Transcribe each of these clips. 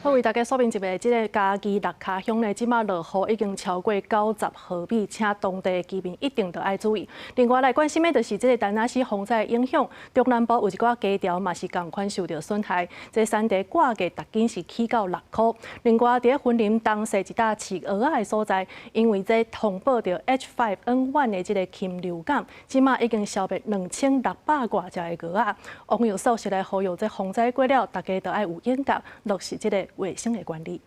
好，為大家說明一下，這个嘉義六跤鄉呢，這馬落雨已經超過90毫米，請當地居民一定著愛注意。另外來關心的就是這个田納西風災影響，中南部有一寡雞條嘛是仝款受著損害，這產地掛價逐斤是起到6箍。另外，佇雲林東勢一搭飼蚵仔的所在，因為這通報著 H5N1 的這个禽流感，這馬已經消滅2600外隻的鵝仔。防疫所是來呼籲，這風災過了，大家著愛有警覺，落實這个衛生的管理。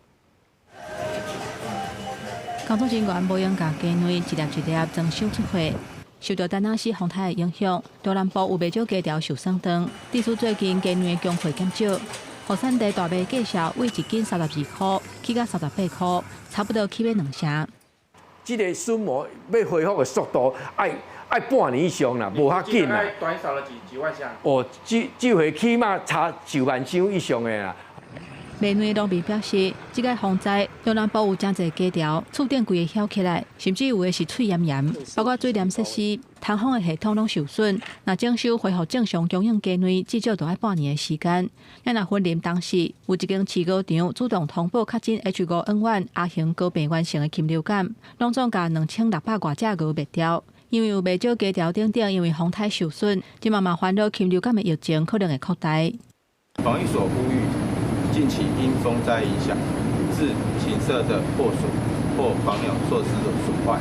工作人員無閒共雞卵一粒一粒裝箱出貨。受著田納西風颱的影響，中南部有袂少雞條受損斷。致使最近雞卵的供貨減少，予產地大賣價數為一斤32箍，起到38箍，差不多起碼兩成。這个損膜欲恢復的速度，愛愛半年以上啦，無較緊啦。短少了幾幾萬箱。哦，這這回起碼差9萬箱以上的啦。賣卵農民表示，這个風災中南部有誠濟雞條，厝頂規个囂起來，甚至有的是碎炎炎，包括水電設施、通風的系統攏受損。若整修恢復正常供應雞卵，至少著愛半年的時間。若雲林當時有一間飼鵝場主動通報確診 H5N1 亞型高病原性的禽流感，攏總共2600外隻鵝滅掉。因為有袂少雞條等等，因為風颱受損，這馬嘛煩惱禽流感的疫情可能會擴大。防疫所呼籲，近期因風災影響，致禽舍的破損或防鳥措施的損壞，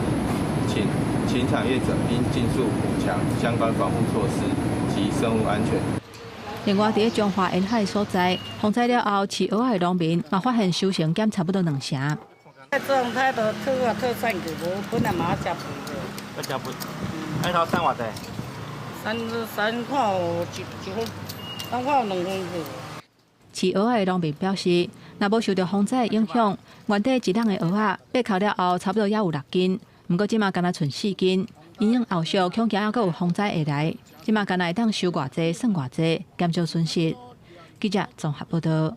請禽場業者應盡速補強相關防護措施及生物安全。另外，佇彰化沿海所在，風災了後，飼蚵仔的農民嘛發現收成減差不多兩成。這種態度退啊退散去，無本來嘛食袂的。要食袂？一頭產偌濟？三三看有一一分，三看有2分去。飼蚵仔的農民表示，若無受著風災的影響，原底一籠的蚵仔八扣了後，差不多猶有6斤，毋過這馬干焦賰4斤。因應後續恐驚猶閣有風災會來，這馬干焦會當收偌濟算偌濟，減少損失。記者綜合報道。